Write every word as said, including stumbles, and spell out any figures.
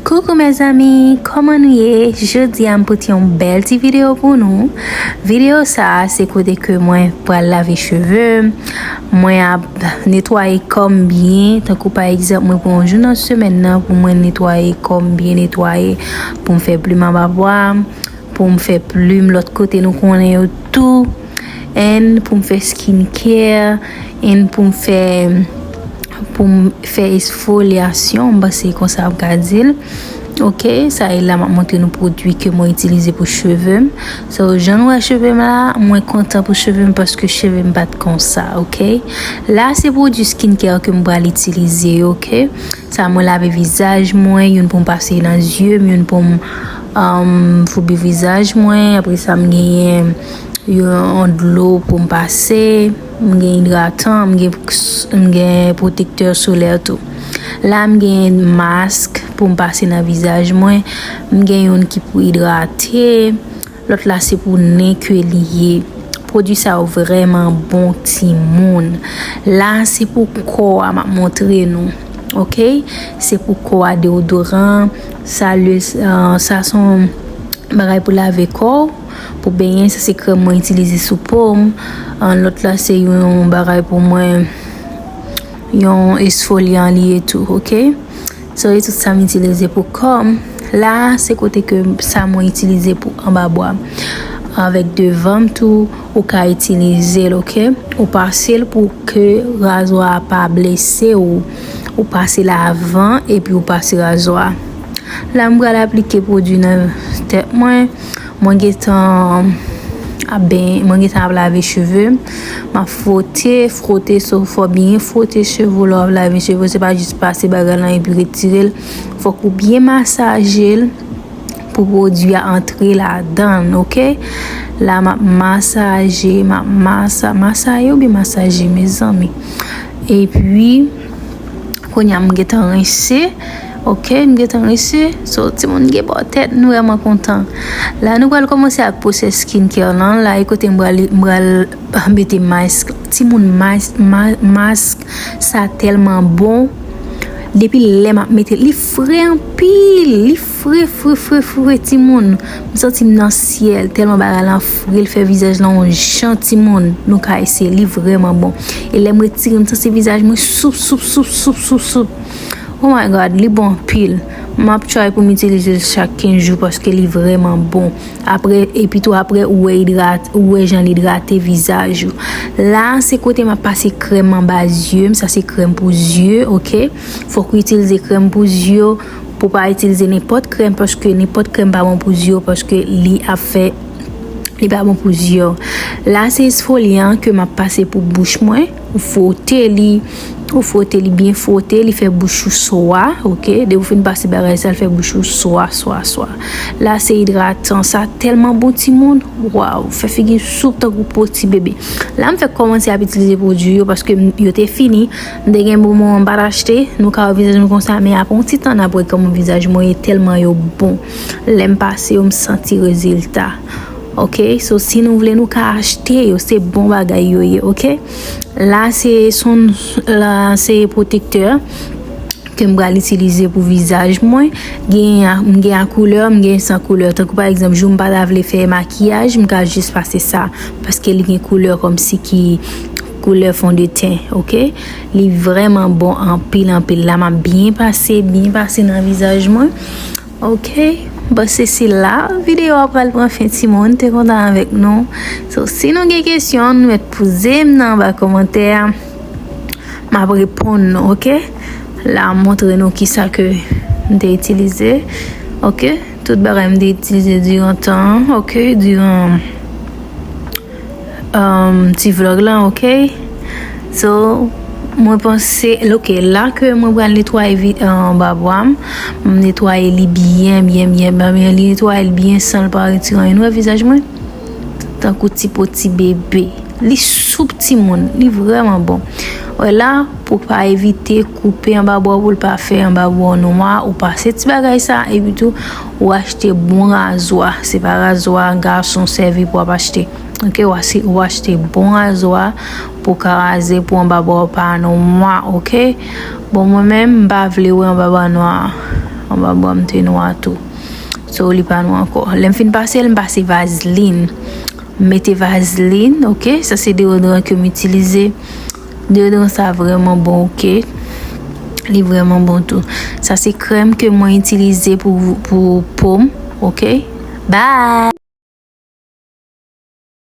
Coucou mes amis, kòman nou ye? Jodi a m pote yon bèl ti videyo pou nou. Videyo sa a se kote ke mwen pral lave cheve m. Mwen ap netwaye kò m byen, tankou pa egzanp mwen pran yon jou nan semèn nan pou mwen netwaye kò m byen netwaye, pou m fè plim anba bwa m, pou m fè plim lòt kote nou konnen yo tou, and pou m fè skincare, and pou m fè pou m fè esfolyasyon, m panse konsa m ka di l. Ok, sa e la m ap montre nou pwodui ke mwen itilize pou cheve m. So, jan nou wè cheve m la, mwen kontan pou cheve m paske cheve m pa t konsa, ok? La, se pwodui skincare ke m pral itilize, ok? Sa mwen lave vizaj mwen, youn pou m pase nan zye m, youn pou m um, foubi vizaj mwen. Apre sa, m genyen yon dlo pou m pase. M gen idratan, m gen, m gen pwotektè solè tou. La, m gen mask pou m pase nan vizaj mwen. M gen youn ki pou idrate. Lòt la, se pou nen ke li ye. Pwodui sa yo vrèman bon, timoun. La, se pou kò a m ap montre nou. Ok? Se pou kò a, deodoran, sa, lye, uh, sa se yon bagay pou lave kò w, pou benyen, sa se krèm mwen itilize sou po m. An, lòt la se yon bagay pou mwen, yon esfolyan li ye tou, ok? So, e tout sa m itilize pou kò m. La, se kote ke sa mwen itilize pou anba bwa m. Avèk devan m tou, ou ka itilize l, ok? Ou pase l pou ke razwa a pa blese w. Ou pase l avan, epi ou pase razwa a. La, m pral aplike pwodui nan tèt mwen. Mwen gentan ap ben, mwen gentan ap lave cheve m. M ap fwote, fwote, so fò byen fwote cheve w lè w ap lave cheve w. Se pa jis pase bagay lan epi retire l. Fòk ou byen masaje l pou pwodui a antre ladan l, ok? La, m ap masaje, m ap masa-, masaye oubyen masaje, mezanmi. Epi, kounye a m gentan rense. Ok, m gentan rense. So, timoun gen bò tèt, m vrèman kontan. La, nou pral kòmanse ak pwosès skincare lan. La, e kote m pral, m pral mete mask. Timoun, mas-, ma-, mask, sa tèlman bon. Depi lè m ap mete l, li fre anpil. Li fre, fre, fre, fre, timoun. M santi m nan syèl, tèlman bagay lan fre, l fè vizaj lan yon jan, timoun. Nou ka eseye, li vrèman bon. E lè m retire, m santi vizaj mwen soup, soup, soup, soup, soup, soup. Oh my God, li bon anpil. M ap try pou m itilize l chak kenz jou paske li vrèman bon. Apre, epi tou apre, ou wè idrat-, ou wè jan l idrate vizaj ou. La, se kote m ap pase krèm anba zye m. Sa se krèm pou zye, ok? Fòk ou itilize krèm pou zye w. Pou pa itilize nenpòt krèm, paske nenpòt krèm pa bon pou zye w, paske li ap fè, li pa bon pou zye w. La, se esfolyan ke m ap pase pou bouch mwen. Ou fwote li, ou fwote li byen fwote, li fè bouch ou swa, ok? Depi w fin pase bagay sa, l fè bouch ou swa, swa, swa. La, se idratan, sa tèlman bon, timoun. Waw, fè figi soup tankou po ti bebe. La, m fèk kòmanse ap itilize pwodui yo paske m, yo te fini. M te gen bon moman m pa t achte. Nou ka wè vizaj mwen konsa, men apre yon ti tan, n ap wè kòman vizaj mwen ye, tèlman yo bon. Lè m pase yo, m santi rezilta. Ok, so si nou vle, nou ka achte yo, se bon bagay yo ye, ok? La, se son, la, se pwotektè ke m pral itilize pou vizaj mwen. Gen a, m gen a koulè, m gen san koulè. Tankou pa egzanp, jou m pa ta vle fè makiyaj, m ka jis pase sa. Paske li gen koulè kòmsi ki koulè fondeten, ok? Li vrèman bon anpil, anpil. La, m ap byen pase, byen pase nan vizaj mwen. Ok, bon, se, se la videyo a pral pran fen, timoun. Te kontan avèk nou. So, si nou gen kesyon, nou mèt poze m nan anba kòmantè a. M ap reponn nou, ok? La, m montre nou kisa ke m te itilize. Ok, tout bagay m te itilize diran tan an, ok, diran um, ti vlog lan, ok? So, mwen panse, ok, la ke mwen pral netwaye vi-, anba bwa m, m netwaye li byen, byen, byen, byen, byen, li netwaye l byen san l pa retire anyen. Nou wè vizaj mwen? Tankou ti po ti bebe. Li soup, timoun, li vrèman bon. Wè la, pou pa evite koupe anba bwa w, pou l pa fè anba bwa w nwa, ou pase ti bagay sa, epi tou, ou achte bon razwa. Se pa razwa gason sèvi pou w ap achte. Ok, ou ase-, ou achte bon razwa pou w ka raze pou anba bwa w pa nwa, ok? Bon, mwen menm, m pa vle wè anba bwa nwa. Anba bwa m te nwa tou. So, li pa nwa ankò. Lè m fin pase l, m pase vazlin. M mete vazlin, ok? Sa se deyodoran ke m itilize. Deyodoran sa vrèman bon, ok? Li vrèman bon tou. Sa se krèm ke mwen itilize pou, pou po m, ok? Bye!